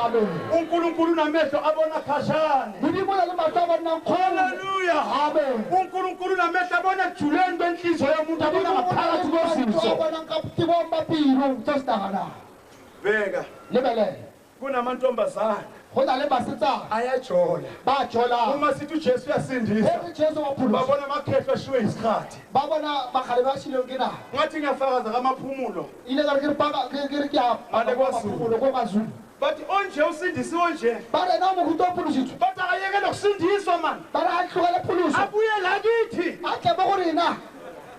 Amen. uNkulunkulu unamehlo abona khashane. Modimo o na le mahlo a bonang kgole. Haleluya. Amen. uNkulunkulu unamehlo abona ejuleni kwenhliziyo yomuntu, abona ngaphakathi Modimo o kwezinso. bonang ka tebong ba pelo tse se naganang. Bheka, Lebelela, kunamantombazana go na le basetsana ayajola. ba jolang. Uma sithi uJesu uyasindisa, Ge re Jesu wa pholoso, babona amakhehlo ashiwe isikhathi. ba bona bagale ba šileng ke naga. Ngathi ngiyafakaza kamaphumulo, Ile ka re ke re paka ke re ke a Ngale kwaZulu. Maphumulo, ko kwaZulu. Bathi onje usindisiwe nje, Ba re na moruti o pholositswe. bathi akayekele ukusindiswa mani, Ba re a tlogele pholoso, abuye la kithi. a tle mo go rena.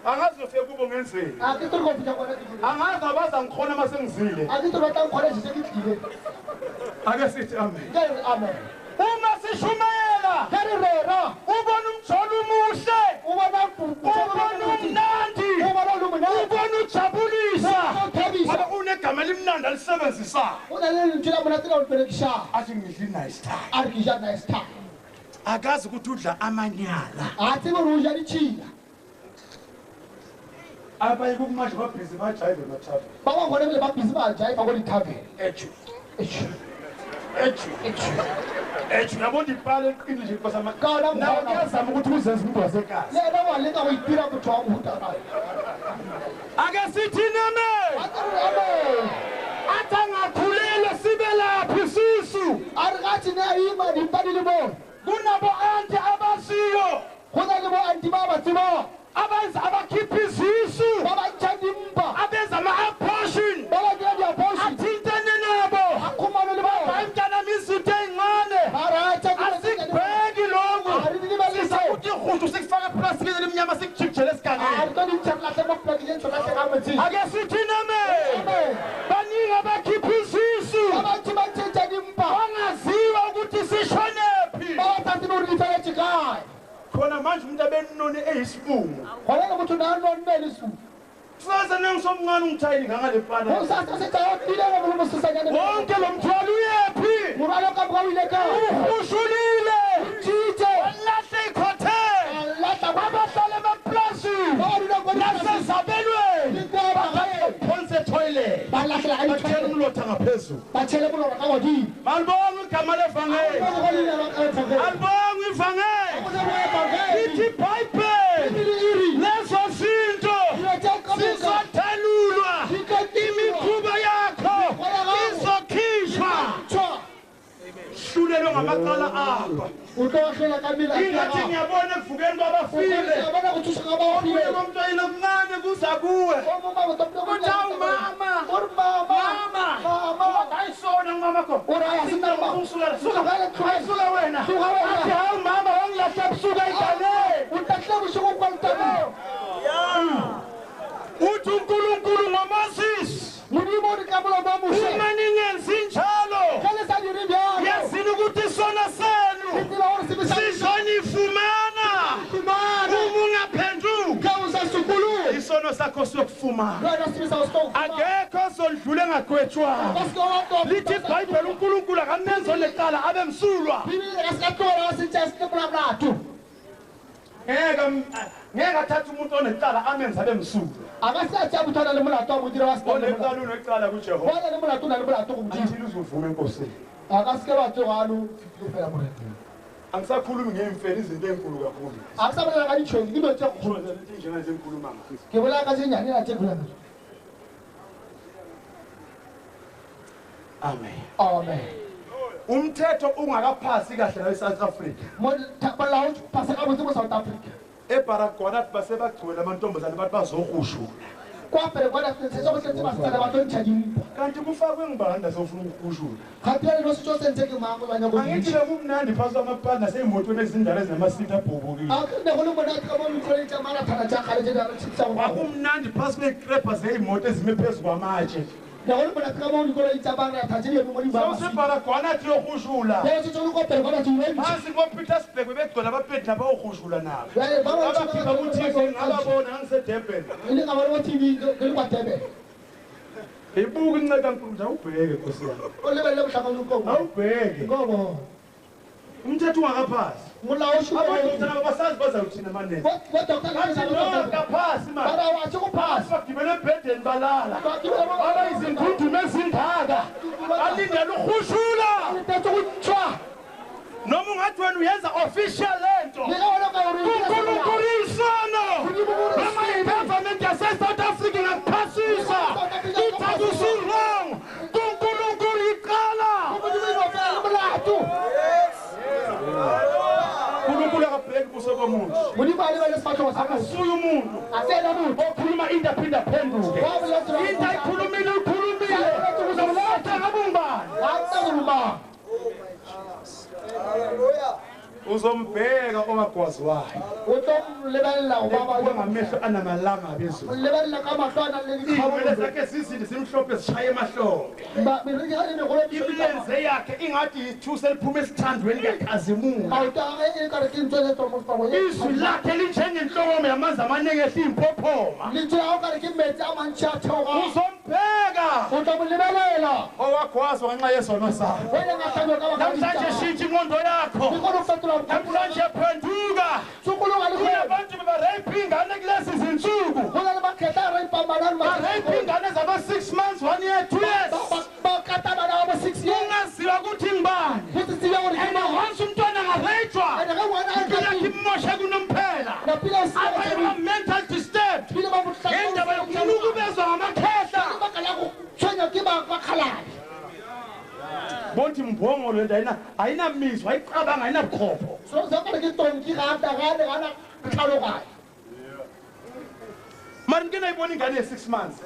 Angazi ngifike kubo ngenzeni, A ke tle go fitlha kone ke dire. angazi abaza ngikhona uma sengizile. A ke tle ba tla nkgona setse ke tlile. Ake sithi amen. Ke re amen. Uma sishumayela, Ge re rera, ubona umjolo umuhle, o bona ubona umnandi, o bona o le monate, ubona ujabulisa, o thabisa. ngoba unegama elimnandi alisebenzisayo. O na le lentswe la monate la o le berekisang. Athi ngidla i-nice time. A re ke ja nice time. Akazi ukuthi udla amanyala. A tsebe gore o ja ditšhila. Abanye kumanje babhizi bajayive emathaveni. Ba bangwe gone bele ba busy ba jaiva ko dithaveng. Echu, Eish, echu, eish. echu. Yabona ipala eqinile nje inkosi yami. Ka ona Nawe mokgwa. kuyazama ukuthi uzenze umuntu wasekasi. Le ena wa leka go itira motho wa mohuta kae. Ake sithi amen. A ke re amen. Athi angakhulelwa sibe laphi isisu. A re ga tšene a ima dimpa di le mo. Kunabo anti abaziyo, Go na le bo anti ba ba tsebang, abenza abakhipha izisu, ba ba ntšhang dimpa, abenza ama-abortion, ba ba dira di-abortion, athintene nabo. a kgomane le bona. Hayi mntanami, izinto ey'ncane Ba rata dilo tse nnyane. asikubheki lokhu. A re di lebelele. Sizakuthi irhuthu sikufake eplastikini elimnyama sikujikijele A esigangeni. re tlo di ntšha re lahle mo polakeng e ntsho lahle ka metsing. Ake sithi amen. Amen. Baningi abakhipha izisu Ba bantši ba ntšhetša dimpa, bangaziwa ukuthi sishonephi. ba ba sa tsebe gore di feletše kae. Khona manje umuntu abenone eyisibungu. Gona le motho na nonne le supu. Kusasa nengisomncane ungithayini ngangale pana. Go sasa se tsa o tlile go mo mosesanyane. Wonke lo mthwalo uyephi? Morwalo ka moka o ile kae? Uhushulile. Ntšhitše. Walahle ikhothele. A lahla ba Abahlala emaplasini ba dula ko dipolaseng. nasezabelweni Le kua magaeng. baphonse etoilet, Ba lahlela ka bathele ditoilet. umlotha ngaphezulu. Ba tšhele molora ka godimo. Malibongwe igama levangeli. Go go leina la ka Evangeli. Alibongwe ivangeli. Go leboga Evangeli. Lithi iBhayibheli, Bibele e re, lezo zinto dilo tšeo ka moka zizothelulwa, di tlo tilwa. imikhuba yakho Mekgwa ya gago. izokhishwa. Tshwa. Hlulelwe ngamacala akho. O tlo ahlola ka melato ya Ingathi gago. ngiyabona ekuvukeni kwabafile, O bona go thuša ga ba omunye hwile. komntwana omncane kuza kuwe. O mo mama, o Uthi, "Hawu, mama. O re mama. Mama." Mama. Hayi sona ngumama kho. O re, "Hayi, asina mama." Ungisuka, suka. Tlogela, tlogela. Hayi, suka wena. Tloga wena. Athi, hawu mama, wangilahla ebusuku eyiganeni. O ntahlile bošego kwa letameng. Uthi uNkulunkulu ngoMoses, Modimo o re ka molomo wa Moshe, uma ningenzi njalo, ge le sa dire bjalo, yazini ukuthi isono le senu tseba gore sebe sa sizonifumana fumana. uma ungaphenduki. Ge o sa sokologe, Isono sakho siyokufumana. le wena sebe sa go se tlo go fumana. Akekho ozodlula engagwetshwanga. Ba se ke wa tloga- Lithi iBhayibheli uNkulunkulu akamenzi onecala abe msulwa. Bibele ka se ka tlogela wa sentše a se ke molato. Ngeke athathe umuntu onecala amenze abe msulwa. A ka se a tšea motho a na le molato a mo dira wa se na le molato. Onecala unecala kuJehova. Wa na le molato o na le molato go Modimo. Until uzovuma enkosini. A ka se ke ba tsoga a no fela Morena. Angisakhulumi ngey'mfene, izinto ey'nkulu kakhulu. A ke sa bolela ka ditšhwene, ke dilo tše kgolo. Leti njengalezi engikhuluma ngazo. Ke bolela ka tše nnyane la tše ke bolela. Amen. Amen. Umthetho ungakaphasi kahle la eSouth Africa. Molao o phase gabotse mo South Africa. EBaragwanath basebagcwele amantombazane bathi bazohushula. Kwa Baragwanath se go tletse basetsana ba tlo ntšha dimpa. Kanti kufakwe ngibani nasofuna ukuhushula? Gape ya leno setšo se ntse ke mang ba nyaka go Angithi ntšha. bekumnandi phasi kwamapani nasey'motweni ezindala ezinamasiti abhobokile. A ke ne go le monate ka mo dikoloi tša marathana tša kgale tše di re tshepisa go Kwakumnandi phasi kwey'krebha zey'moto ezime phezu kwamatshe. Ne go le monate ka mo dikoloi tša maratha tše di eme mo di SewuseBaragwanath yohushula. Bjale setšo le kwa Baragwanath o ntšha. Phansi koPetersburg bebegcwele abapedi nabayohushula nabo. Bjale ba bantši ba Abakhipha ku-TV ngababona ngangiseDurban. E le ka bona mo TV ke le kwa Durban. Ibuka inceka nkulunkulu, awubheke Nkosi yami. O lebelele bohlakane ko. Awubheke. Go. Umthetho ungakaphasi. Molao o šoma. Abodokotela abasazi bazawuthini amanesi. Bo doctor Bathi no, akaphasi manje. Bara wa tse go phasi. Bagibele embhedeni balala. Ba gibele mo- Baba izindunduma ezingaka. Balindele uhushula. Ungathi wena uyenza official lento. uNkulunkulu isono. Noma i-government yase-South Africa ingakuphasisa. Ithi akusi-wrong. KuNkulunkulu iqala. uNkulunkulu akabheki ubuso bomuntu. Akasuye umuntu okhuluma into aphinde aphenduke. Into ayikhulumile uyikhulumile. Uzomletha ngabe ungubani? Uzombheka ongagwaziwayo. Ubuka ngamehlo anamalangabi ezulu. Izinwele zakhe zizinde zimhlophe zishaya emahlombe. Imilenze yakhe ingathi yithusi eliphuma esithandweni likaKhazimulo. Izwi lakhe linjengenhlokomo yamanzi amaningi ehla impophoma. Uzombheka owagwazwa ngenxa yezono zakho. Namhlanje shintsha ingqondo yakho. Namhlanje phenduka. Kunabantu bebareyipha ingane kulezi zinsuku. Bareyipha ingane zaba-6 months, 1 year, 2 years. Kungaziwa ukuthi ngubani. And once umntwana angareyjwa, impilo yakhe imoshe kunomphela. Abanye ba-mental disturbed. Ngendaba yokunukubezwa ngamakhehla. Bonke imbongolo lento ayinamizwa, ayicabanga, ayinabuchopho. Mara ngike nayibona ingane ye-6 months.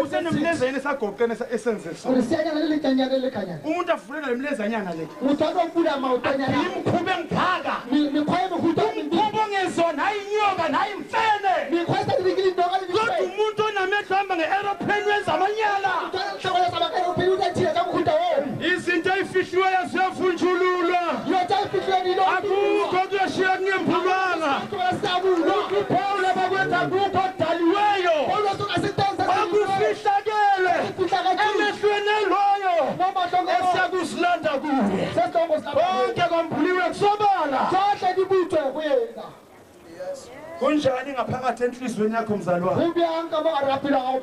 Usenemlezanyana esagoqene esenze so. Umuntu avulela le mlezanyana le. Imkhuba engaka. Umkhuba ongezona, hayi inyoka, hayi imfene. Kodwa umuntu onamehlo ahamba nge-aeroplane wenza amanyala. Izinto ey'fihliweyo ziyavunjululwa. Akukho kuyashiya kungembulwanga. UPaul abakwenza akukho okudaliweyo okufihlakele emehlweni eloyo esiyakusilanda kuye. Konke kwambuliwe kusobala. Kunjani ngaphakathi enhliziyweni yakho mzalwane?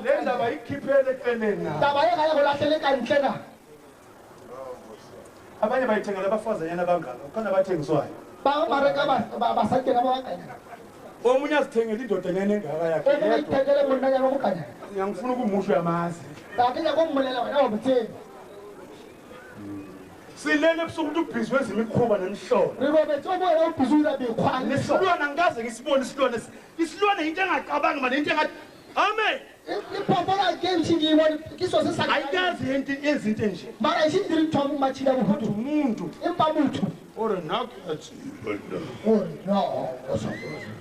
Le ndaba ikhiphele eceleni na. Abanye bayithengela abafazanyana abangaka, khona abathengiswayo. Omunye azithengele indodanyana engaka yakhe yedwa. Ngiyangifuna ukumusho uyamazi. Silele ebusuku umuntu ubhizi wenza imikhuba nemihlobo. Nesilwane angikaze ngisibone isilwane. Isilwane into engacabangi manje into engathi amen. Ayikazi into ezinto enje. Umuntu ore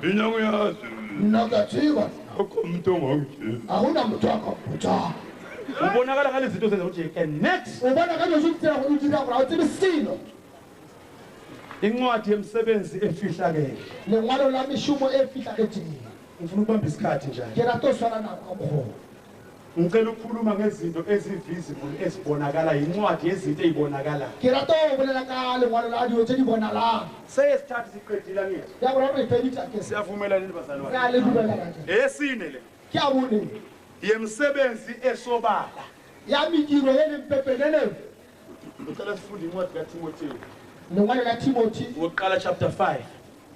Mina ngiyazi. Akukho umuntu ongangitshela. Ubonakala ngalezi zinto zenza ukuthi connect. Incwadi yemisebenzi efihlakele. Ngifuna ukubamba isikhathi njalo. Ngicela ukukhuluma ngezinto ezi-visible ezibonakala, incwadi yezinto ezibonakalayo. Seyesithathu siqedile angithi. Siyavumelana yini bazalwane? Eyesine le. Yemisebenzi esobala. Ngicela sifunde incwadi kaTimothewu. Wokuqala chapter 5.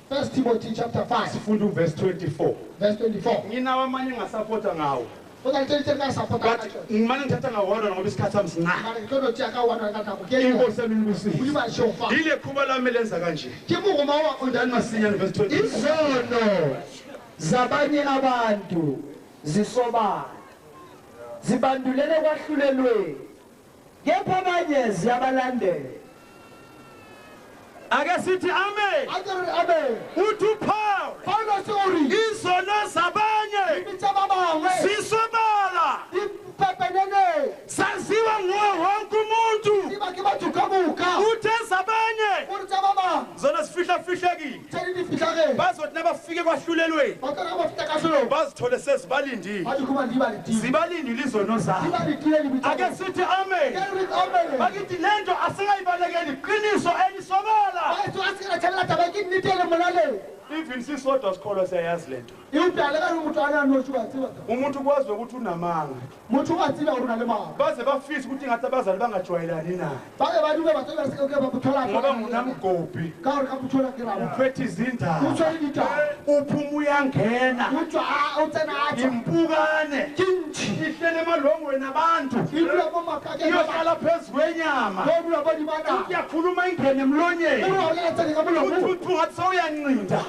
1 Timothy chapter 5. Sifunde uverse 24. Verse 24. Nginawo amanye engasapota ngawo. But ngimane ngithatha ngawodwa ngoba isikhathi sami sincane. Inkosi yami inibusise. Ile khuba lami lenza kanje. Fundani masinyane verse 24. Izono zabanye abantu zisobala, zibandulele kwahlulelweni, kepha abanye ziyabalandela. Ake sithi amen. Uthi uPaul, izono zabanye zisobala, saziwa nguwe wonke umuntu. Uthe zabanye zona zifihlafihlekile, bazothi nabafike kwahlulelweni bazithole sezibalindile, zibalindile izono zabo. Ake sithi amen. Bakithi lento asingayibalekeli, iqiniso elisobala. Even sisodwa sikholwa siyayazi lento. Umuntu ukwazi ukuthi unamanga. Baze bafise ukuthi ngathi abazali bangajwayelani naye. Ngoba ngunamgobhi. Uphethe izindaba. Uphuma uyangena. Impukane. Ihlele emalongweni abantu. Iyohlala phezu kwenyama. Uyakhuluma ingene emlonyeni. Uthi ngathi sewuyancinda.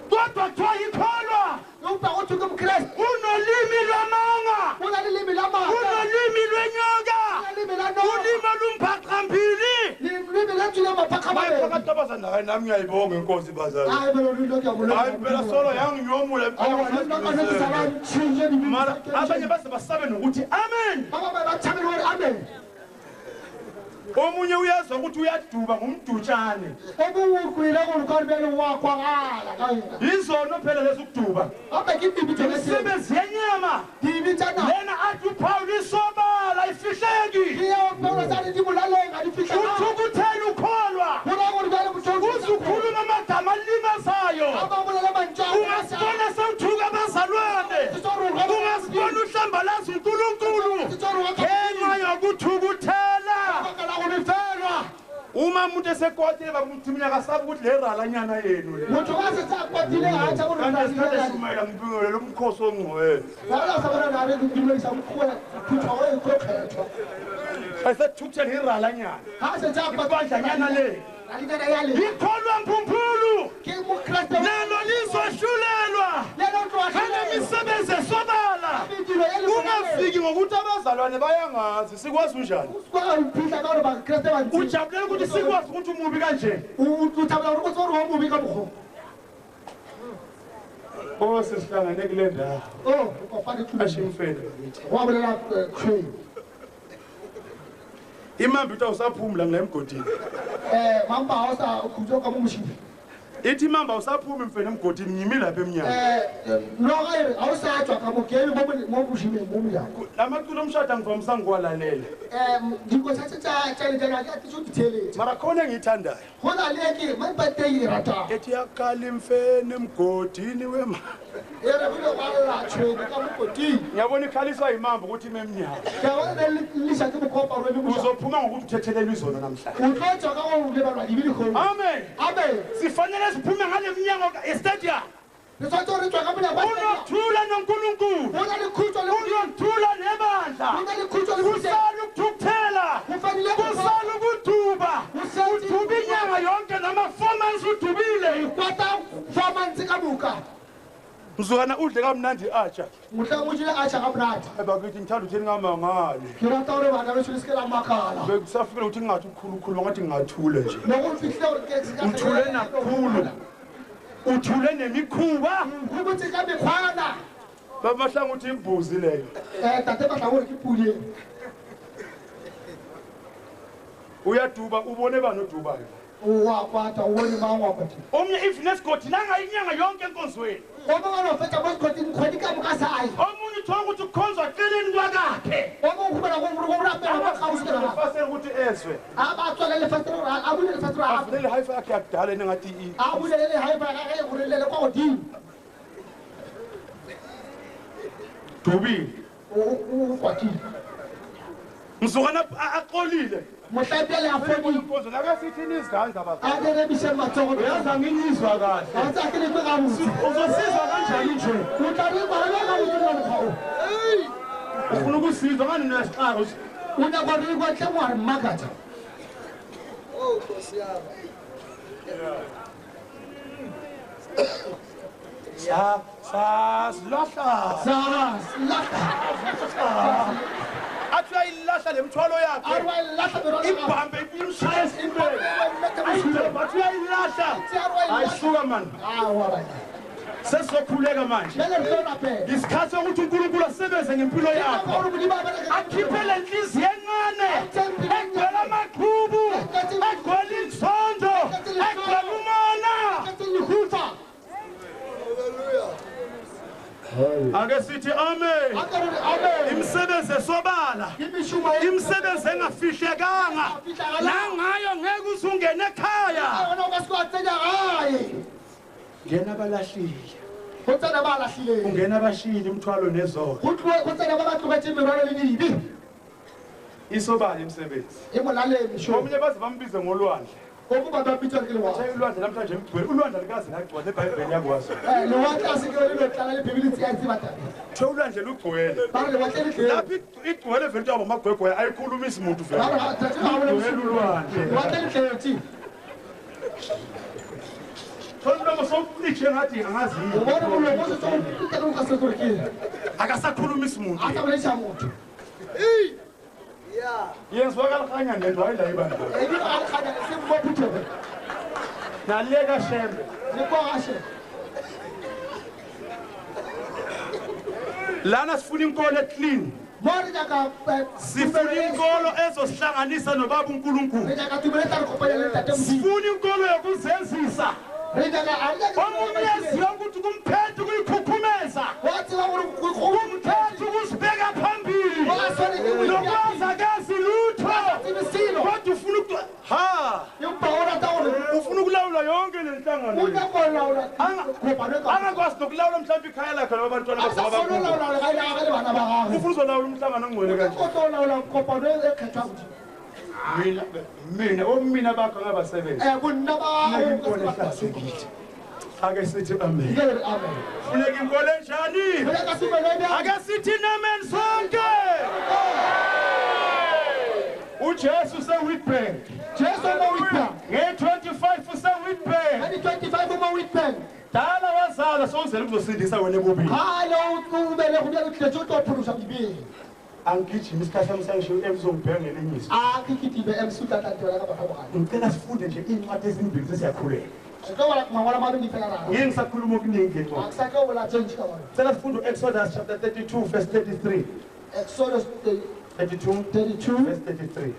Kodwa kuthiwa ikholwa unolimi lwamanga, unolimi lwenyoka, ulimi olumphaqambili. Hayi nami ngiyayibonga inkosi bazali. Hayi phela solo yanginyomula mara abanye baze basabe nokuthi amen. Omunye uyazwa ukuthi uyaduba ngumdutshane. Izono phela lezokuduba. Imisebenzi yenyama. Lena athi uPaul isobala ifihleki. Uthukuthela ukholwa. Uzukhuluma amagama alimazayo. Ungasibona sewuthuka abazalwane. Ungasibona uhlambalaza uNkulunkulu. Ngenxa yokuthukuthela. Uma umuntu esekwatile bakuthi mina akasabi ukuthi le ralanyana yenu le. Motho wa se tsa kwatile ha tsa gore ra se shumela ngibingele lo mkhosi ongcwele. Wala sa bona na re dumedisa mkhoe phutha o e khethwa. Asethukuthela iralanyana. Ha se tsa kwatile le. Ikholwa mphumphulu. Ke moKreste. Nalo lizohlulelwa. Lelo esobala. Ungafiki ngokuthi abazalwane bayangazi sikwazi unjani. Ujabulela ukuthi sikwazi ukuthi umubi kanje. Oh sisihlangane kule ndawo. Oh ashimfele. Imambi uthi awusaphumi la ngila emgodini. Mamba awusa ukhuthoka mumshini. Ithi mamba awusaphumi mfene emgodini ngimi lapha emnyango. Noka awusatswa ka mogeni mo bushimeng mo mnyango. Lamaculo omshado angivamisa ngiwalalela. Dikosa tsa tsa le tsa ke tso ditheletsa. Mara khona engiyithandayo. Hona le ke my birthday e rata. Ethi yakhala imfene emgodini wema. Era bile wa la tshwene ka mogodini. Ngiyabona ikhaliswa imamba ukuthi ime emnyango. Ngiyabona lisha ke mokopa rwe le uzophuma ngokuthi uthethelele izono namhlanje. Utlotsa ka go lebalwa dibili khona. Amen. Amen. Sifanele siphume ngale mnyango estadium. Unokuthula noNkulunkulu. Unokuthula nebandla. Kusala ukuthukuthela. Kusala ukuduba. Uduba inyanga yonke noma 4 months udubile. Kwata 4 months kabuka. Mzukwana udle kamnandi atsha. Mhla atsha kamnandi. Bakithi ngithanda ukuthi ningamangali. Ngirata ore bana besulisikela amakhala. Bekusafikela ukuthi ngingathi ukukhulu ngathi ngingathule nje. Nokufihle ore ke uthule nakhulu. Uthule nemikhuba. Ukuthi ka mekhwana. Baba Mahlangu uthi imbuzi leyo. Tate Mahlangu ke pule. Uyaduba ubone bani odubayo. Uwakwata ubone mang wa kwata. Omnye if nesigodi nanga inyanga yonke enkonzweni. Omunye unofetha bosigodini khwedi ka moka sayi. Omunye uthola ukuthi ukhonzwa celeni kwakakhe. Omunye ukhubela ngokurapela bakhausela. Lefasela ukuthi ezwe. Abatswele lefasela abule lefasela. Avulele hi-fi yakhe yakudala engathi i. Abulele hi-fi yakhe urelele kwa godimo. Dubile. Ukwatile. Mzukwana aqolile. Mohlapele afoni. Inkonzo nakasithini izandla baba. Akerebise matsogo. Uyaza nginizwa kahle. Atsakele kwekabuzi. Uzosizwa kanjani nje? Utari bana ka motho. Hey. Ufuna ukusizwa ngani niyasixaka uthi una kwa re kwa tle wa re makatsa. Oh Nkosi yami. Sa sa silahla. Sa silahla. Athi uyayilahla lemthwalo yakhe. Ibhambe imshaya esimpeni. Athi uyayilahla. Ayisuka man. Sesizokhuleka manje. Isikhathi sokuthi uNkulunkulu asebenze ngempilo yakho. Akhiphe le nhliziyo encane egcwele amaqhubu, egcwele inzondo, egcwele umona. Ake sithi amen. Imisebenzi esobala. esobala, imisebenzi engafihlekanga, nangayo ngeke uzungene ekhaya. Ngena abalahlile, ungena abashiyile imithwalo nezono. Isobala imisebenzi. Omunye baze bambize ngolwandle. Ulwandle namhlanje mgcwele, ulwandle likaze lagcwala eBhayibhelini yakwazi. Kuthiwa ulwandle lugcwele. Lapho igcwele vele into amagwegwe ayikhulumisi muntu vele. Lugcwele ulwandle. Thola umlomo sowucije ngathi angazi yini. Akasakhulumisi muntu. Yenziwa kalkhanya nento hayi la ibandla. Naleka shembe. Lana sifuna inkolo clean. Sifuna inkolo ezosihlanganisa nobaba uNkulunkulu. Sifuna inkolo yokuzenzisa. Omunye yaziwa ukuthi kumphethe ukuyikhukhumeza. Kumphethe ukusibeka phambili. Nokwazi akazi lutho. Kodwa ufuna ufuna ukulawula yonke le nhlangano. Angakwazi nokulawula mhlawumbe ikhaya lakhe noma abantwana bakhe. Ufuna uzolawula umhlangano ongcwele kanje. Mina omina bakho ngabasebenzi. Ake sithi amen. Funeka inkolo enjani? Ake sithi amen sonke. uJesu useWitbank. Jesu useWitbank. Nge-25 useWitbank. Nge-25 useWitbank. Dala wazalwa sowuzele ukuzosindisa wena ebubini. Hayi ubele kumele uthi utophulusa ngibini. Angigijimi isikhathi sami sangisho emzongibheka ngelinye izwi. Angigijime emsuthatha ka baba. Ngicela sifunde nje incwadi ezimbili sesiyakhuleka. Ngeke ngisakhuluma okuningi ngencwadi. Ngicela sifunde uExodus chapter 32 verse 33. Exodus 32 verse 33.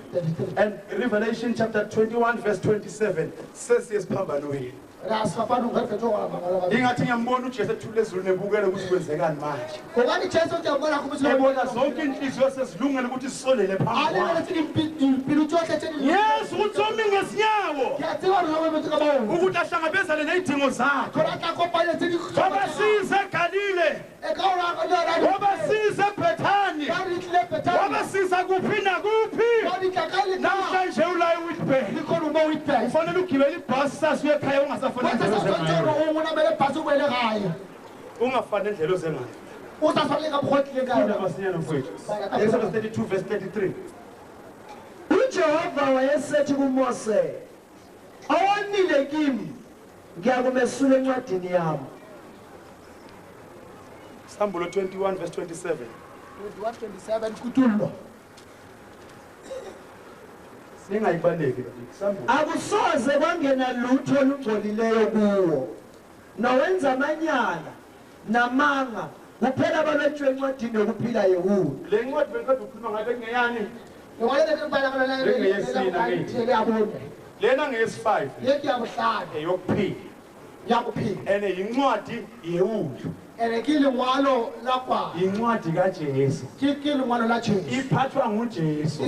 And Revelation chapter 21 verse 27. Sesiye siphambanweni. Ingathi ngiyambona uJesu ethule ezulwini ebukele ukuthi kwenzekani manje. Ebona zonke inhliziyo sezilungele ukuthi sisondele phambi. Yesu uthi ngesinyawo ukuthi ahlangabezane nezidingo zakhe. Wabasiza eGalile, wabasiza eBethani, wabasiza kuphi nakuphi. Namhlanje ula eWitbank. Ufanele ugibele ibhasi sasa uye ekhaya ungasafani. Ungafani endlela oze ngayo. Exodus 32 verse 33. uJehova wayesethi kuMose, awonile kimi ngiyakumesula encwadini yami. Sambulo 21 verse 27. 21:27 Kutullo. Singayibaleki Sambulo. Akusoze kwangena lutho olungcolileyo kuwo, nowenza amanyala namanga kuphela balotshwe encwadini yokuphila yeWundlu. Le ncwadi bengikade ukhuluma ngayo bekungeyani? Lena ngeyesi-5. Eyokuphila. Ene yincwadi yeWundlu. Incwadi kaJesu. Iphathwa nguJesu.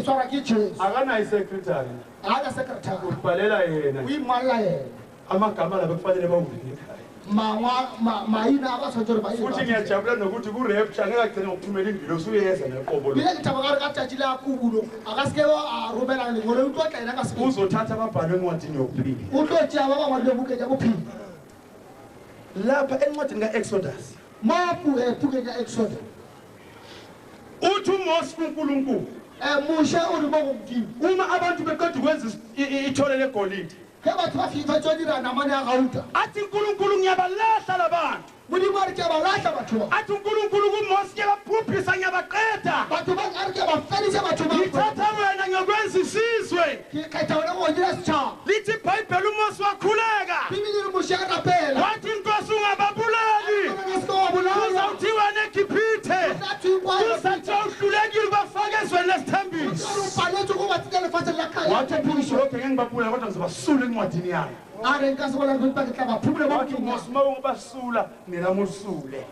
Akanayo isecretary. Ubhalela yena. Amagama labo kufanele bawuvule ekhaya. Futhi ngiyajabula nokuthi ku-rapture ngeke agcine ngokuthumela ingilosi uyeza neqobo lo. Uzothatha ababhalwe encwadini yokuphila. Lapha encwadini ka-Exodus. Uthi uMose kuNkulunkulu. Uma abantu beqeda ukwenza ithole legolide, athi uNkulunkulu ngiyabalahla labantu. Athi uNkulunkulu kuMose ngiyababhubhisa ngiyabaqeda. Ngithatha wena ngiyokwenza isizwe. Lithi iBhayibheli uMose wakhuleka. Wathi inkosi ungababulali. Uzawuthiwa neGibhithe. Uzathiwa uhlulekile ubafake ezweni lesithembiso. Wathi uNkulunkulu okay ngeke ngibabulale kodwa ngizobasula encwadini yami. Wathi uMose uma ungabasula nelami ulisule.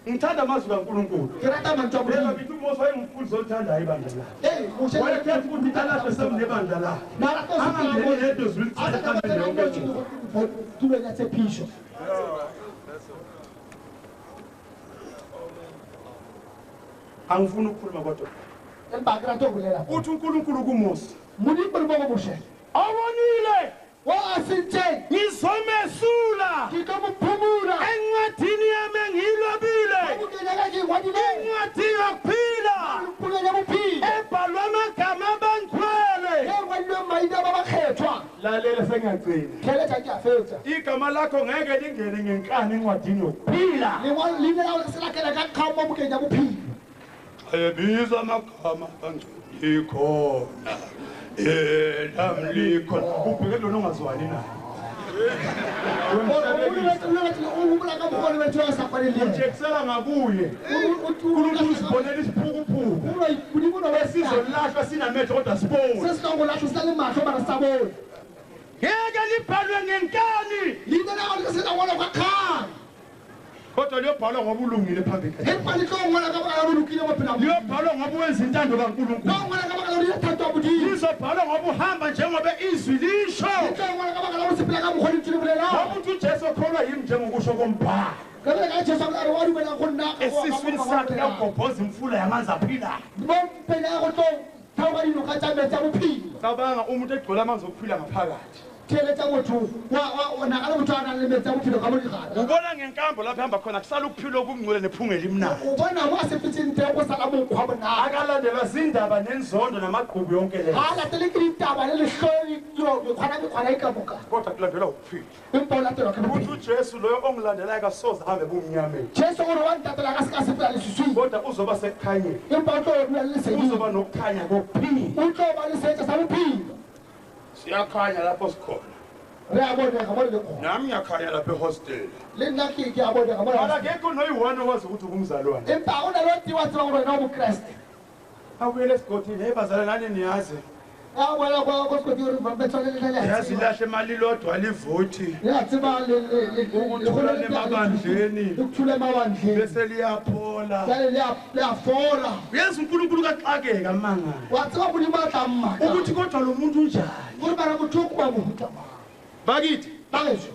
Ngithanda amazwi kaNkulunkulu. Ke rata mantswe a Modimo. Ngithi uMose wayengumfundisi othandayo ibandla lakhe. Ee, Moshe wayekhetha ukuthi alahle semnebandla lakhe. Angangeni yedwa ezwini tulong ya tshepišo. Angifuni ukukhuluma kodwa. Empa ke rata ho bolela. Uthi uNkulunkulu kuMose. Modimo o re mo go Moshe. Awonile. Wa a sentseng. Ngizomesula. Ke tlo mo phumula. Encwadini yami engiyilobile. Bukeng ya ka ke ngwadileng. Incwadi yokuphila. Bukeng ya bophelo. Ebhalwe amagama abangcwele. E ngwadilweng maina a ba bakgethwa. Lalela sengiyagcina. Theletša ke a fetša. Igama lakho ngeke lingene ngenkani encwadini yokuphila. Lengwalo leina la gago se la kena ka kgang mo bukeng ya bophelo. Ayebiza amagama abangcwele likhona. Elami likhona. Ubheke lona ongazwani naye. Utshekisela ngakuye. uNkulunkulu usibonela isiphukuphuku. Esizolahlwa sinamehlo kodwa sibone. Sesizolahlwa sinale mahlo mara sabone. Ngeke libhalwe ngenkani. Leina la gago le se la ngwalwa ka kgang. Kodwa liyobhalwa ngoba ulungile phambi kwakhe. Empa le tlo ngwalwa ka baka la bolokile bophelo. Liyobhalwa ngoba wenza intando kaNkulunkulu. Tlo ngwalwa ka baka la o thato ya Modimo. Lizobhalwa ngoba uhamba njengoba izwi lisho. Le tlo ngwalwa ka baka la o sepela ka mokgwa lentswe le bolelang. Ngoba uthi uJesu okholwa yimi njengokusho kombhalo. Ka baka la Jesu a re wa dumelang go nna esiswini sakhe yagobhoza imfula yamanzi aphilayo. Mo mpeng ya go tlo theoga dinoka tsa metsi a bophelo. Cabanga umuntu egcwele amanzi okuphila ngaphakathi. Theletša motho wa nagana motho a nang le metsi a bophelo ka mo digare. Ubona ngenkambo lapho ehamba khona kusala ukuphila okungcwele nephunga elimnandi. O bona mo a sepetseng teng go sala monkgwa monate. Akalandelwa zindaba nenzondo namagqubu yonke leyo. Ga a latele ke ditaba le lehloyo mekgwana e ka moka. Kodwa kulandelwa ukuphila. Empa o latelwa ke bophelo. Uthi uJesu loyo ongilandelayo kasoze ahambe ebumnyameni. Jesu o re wa ntatela ka se ka sepela leswiswing. Kodwa uzoba sekukhanyeni. Empa o tlo dula le leseding. Uzoba nokukhanya kokuphila. O tlo ba le seetša sa bophelo. Siyakhanya lapho sikhona. Re a bonega mo re leng gona. Nami ngiyakhanya lapha ehostel. Le nna ke a bonega mo. Mara akekho noyi-one owazi ukuthi ungumzalwane. Empa ga o na le o tee wa tseba gore wena o Mokreste. Abuyele esigodini, hey bazalwane nani niyazi. A boela kwa segoding gore metswalle le nna le a Yazi tseba. lahle imali lodwa livoti. Le a tseba Ukuthula emabandleni. Ukuthula emabandleni. Bese liyaphola. Jwale le a fola. Uyazi uNkulunkulu kaxakeka mangala. Wa tseba Modimo a tla mmaka. Ukuthi kodwa lo muntu unjani? Gore mara motho o ke wa mohuta mang? Bakithi, Bageso.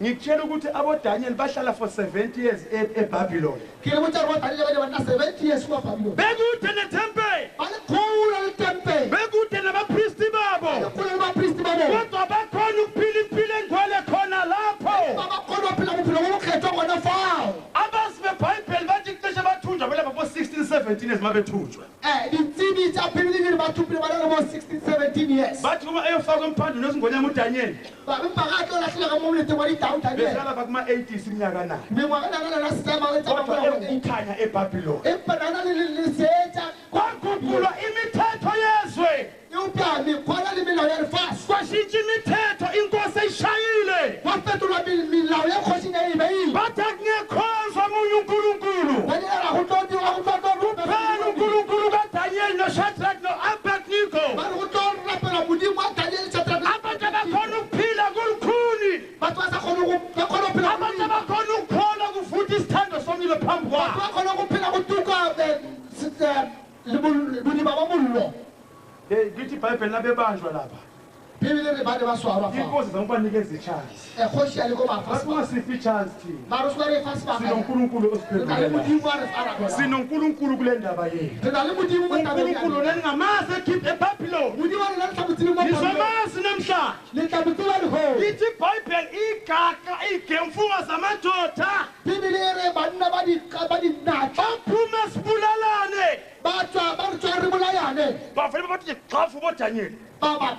ngikutshela ukuthi aboDaniel bahlala for 70 years eBabylon. Ke le botsa gore bo Daniel ba ne ba nna 70 years kwa Babylon. Bekude nethempeli. Ba le kgole le tempele. Bekude nabapristi babo. Ba le kgole le bapristi ba bona. Kodwa bakhona ukuphila impilo engcwele khona lapho. Ba khona ho phela bophelo bo bokgethwa gona fao. Abazi beBhayibheli bathi cishe bathunjwa belapha bo 16 17 years mabethunjwa. Ditsebi tsa Bibele di re ba thupile ba na le bo 16 17 years. Bathi uma eyofakwa emphandweni wezingonyama uDaniel. Ba empa ga tlo lahlela ka mo moleteng wa ditau Daniel. Behlala lapha kuma 80s iminyaka nayo. Mengwaga na na sema le tsa Kodwa ekukhanya eBabylon. Empa na le le seetša Kwaguqulwa imithetho yezwe. Eupša mekgwa le melao ya lefase. Kwashintsha imithetho inkosi eyishayile. Kwa fetolwa melao ya kgoši ne e beile. Bathi akungekhonzwa omunye uNkulunkulu. Ba dira go tlo dira go tlo tlo Kuphela uNkulunkulu kaDaniel noShadrach noAbednego. Ba re go tlo rapela Modimo wa Daniel Shadrach. Abantu abakhona ukuphila kulukhuni. Batho ba sa kgone go ba kgone ho phela. Abantu abakhona ukukholwa kuvutha isithando somlilo phambi Batho kwabo. ba kgone go phela go tuka bodiba ba mollo. Hey, ngithi iBhayibheli labebanjwa lapha. Bibele re ba ne ba swarwa fa. Inkosi zamubanikeza i-chance. Kgoši a le ko ba fa Bathi sebaka. ungasiphi i-chance thina. Mara o se ka re fa sebaka. SinoNkulunkulu Re na le osiphendulelayo. Modimo a re arabelang. SinoNkulunkulu kule ndaba yethu. Re na le Modimo mo tabeng ya uNkulunkulu rena. neningamazi ekhiphe eBabylon. Modimo wa rena le tla mo tsebe mo Babylon. Nizomazi namhlanje. Le tla mo tseba lehono. Ithi iBhayibheli igaqa igemfunga zamadoda. Bibele e re banna ba di ba dinatla. Baphume sibulalane. Ba tswa ba re tswa re bolayane. Bavele bathi xhafu boDaniel. Ba ba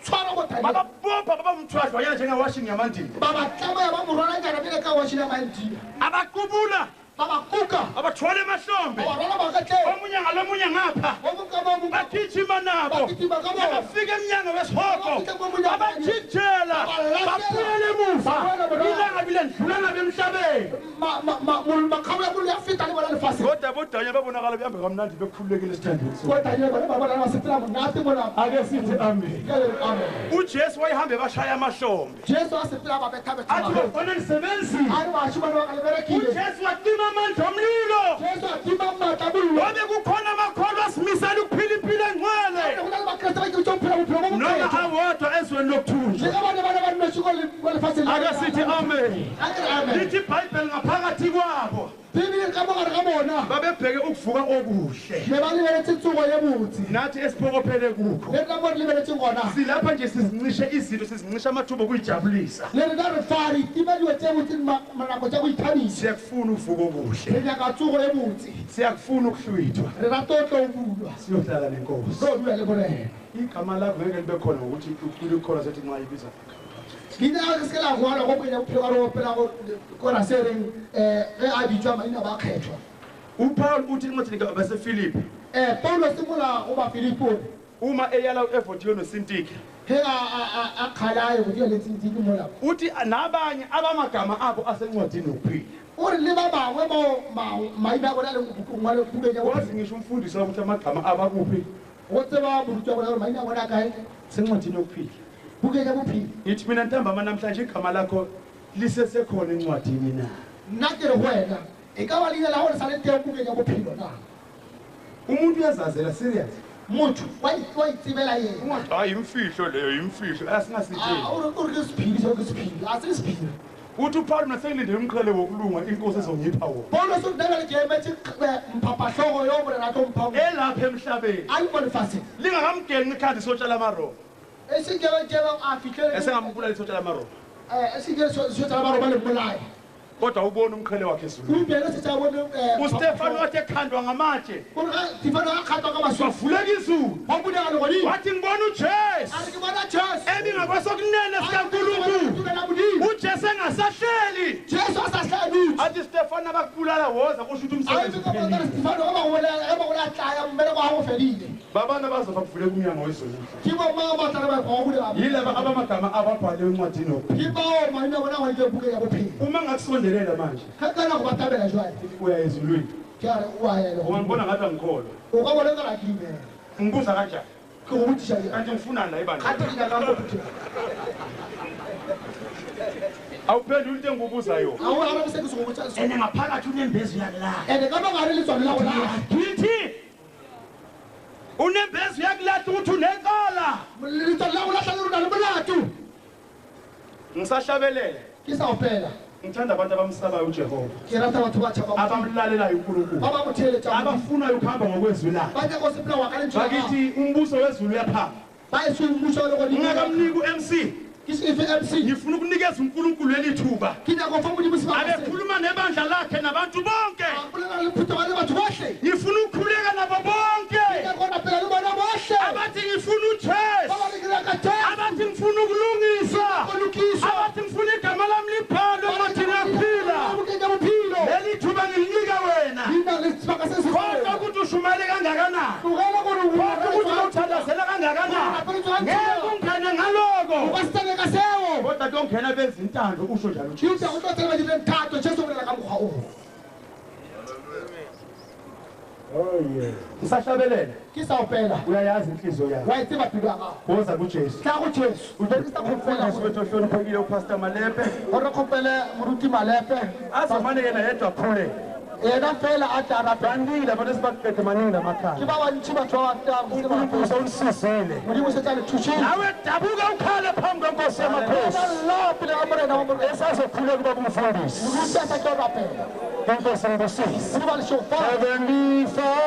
tshwara bo Daniel. Bababopha babamthwajwanyana njengewashing yamandiya. Ba ba tlamaya ba mo rwalanyana pele ka washing ya mandiya. Abaqubula. Ba ba kuka. Abathwala emahlombe. Ba ba rwala magetleng. Omunye ngalomunye ngapha. O mong ka Bagijima nabo. Bafika emnyango wesihogo. Babajijela. Babuyela emuva. Ilanga bilendlula nabo emhlabeni. Kodwa boDaniel babonakala behamba kamnandi bekhululekile esithandweni. Ake sithi amen. UJesu wayehambe bashaya amahlombe. Athi bafana nisebenzile. UJesu wacima amandla omlilo. Wabe kukhona amakholwa asimisela ukuphila impilo engcwele. Noma awodwa ezweni lokuthunjwa. Ake sithi amen. Lithi iBhayibheli ngaphakathi kwabo babebheke ukuvuka okuhle. Nathi esiphokophele kukho. Silapha nje sizincishe izinto, sizincishe amathuba okuyijabulisa. Siyakufuna uvuko okuhle. Siyakufuna ukuhlwithwa. Siyohlala nenkosi. Igama lakho ngeke libe khona ngokuthi ucule ukhona sethi nxa ibiza. UPaul uthi incwadini kabaseFilipi. Uma eyala uEvodiyo noSintike. Uthi nabanye abamagama abo asencwadini yokuphila. Wazi ngisho umfundisi ukuthi amagama abakuphi? Sencwadini yokuphila. Ngithi mina ntambama namhlanje igama lakho lisesekhona encwadini na? Umuntu uyazazela serious. Ungathi hayi imfihlo leyo imfihlo asingasitsheli. Uthi uPaul nasengilindele umqhele wokulunga inkosi ezongipha wona. Elapha emhlabeni. Lingakamgenqi ikhanda isotsha lamaRoma. Esengambulala isotsha lamaRoma. Kodwa ubona umqhele wakhe ezulwini. uStefano wathi ekhandwa ngamatshe. Wavuleka izulu. Wathi ngibona uJesu. Ebingakwesokunene sikaNkulunkulu. uJesu engasahleli. Athi Stefano abakubulala woza kusho ukuthi umsebenzi uphelile. Babana bazofa kuvuleka umnyango wezulu. Yilaba abamagama ababhaliwe encwadini yokuphila. Uma ngakusondelela manje uya ezulwini. Ungangibona ngathi angikholwa. Ngibuza kanjani? Kanti ngifunani la ibandla? Awuphenduli into engikubuza yona. Ene ngaphakathi unembezu yakulahla. Ngithi unembezu yakulahla ukuthi unecala. Ngisahlabelela. Ngithanda abantu abamsabayo uJehova. Abamlalelayo uNkulunkulu. Abafunayo ukuhamba ngokwezwi lakhe. Bakithi umbuso wezulu uyaphamba. Ngingakamniki uMC. Ngifuna ukunikeza uNkulunkulu leli thuba. Abekhuluma nebandla lakhe nabantu bonke. Ngifuna ukukhuleka nabo bonke. Abathi ngifuna uJesu. Abathi ngifuna ukulungisa. Abathi ngifuna igama lami libhalwe encwadini yokuphila. Leli thuba ngilinika wena. Kodwa ukuthi ushumayele kangakanani. Kodwa ukuthi uthandazela kangakanani. Ngeke ungene ngaloko. Kodwa kuyongena benza intando usho njalo uJesu. Ngisahlabelela. Uyayazi inhliziyo yakho. Woza kuJesu. Umfundisi wethu ohloniphekile uPastor Malepe. Azomane yena yedwa akhuleke. Baningi abantu esibaqede maningi namakhaya. uNkulunkulu sewunisizile. Nawe dabuka ukhale phambi kwenkosi yamakhosi. Esazokhuleka ubaba umfundisi. Inkosi ngibusise. Heavenly Father.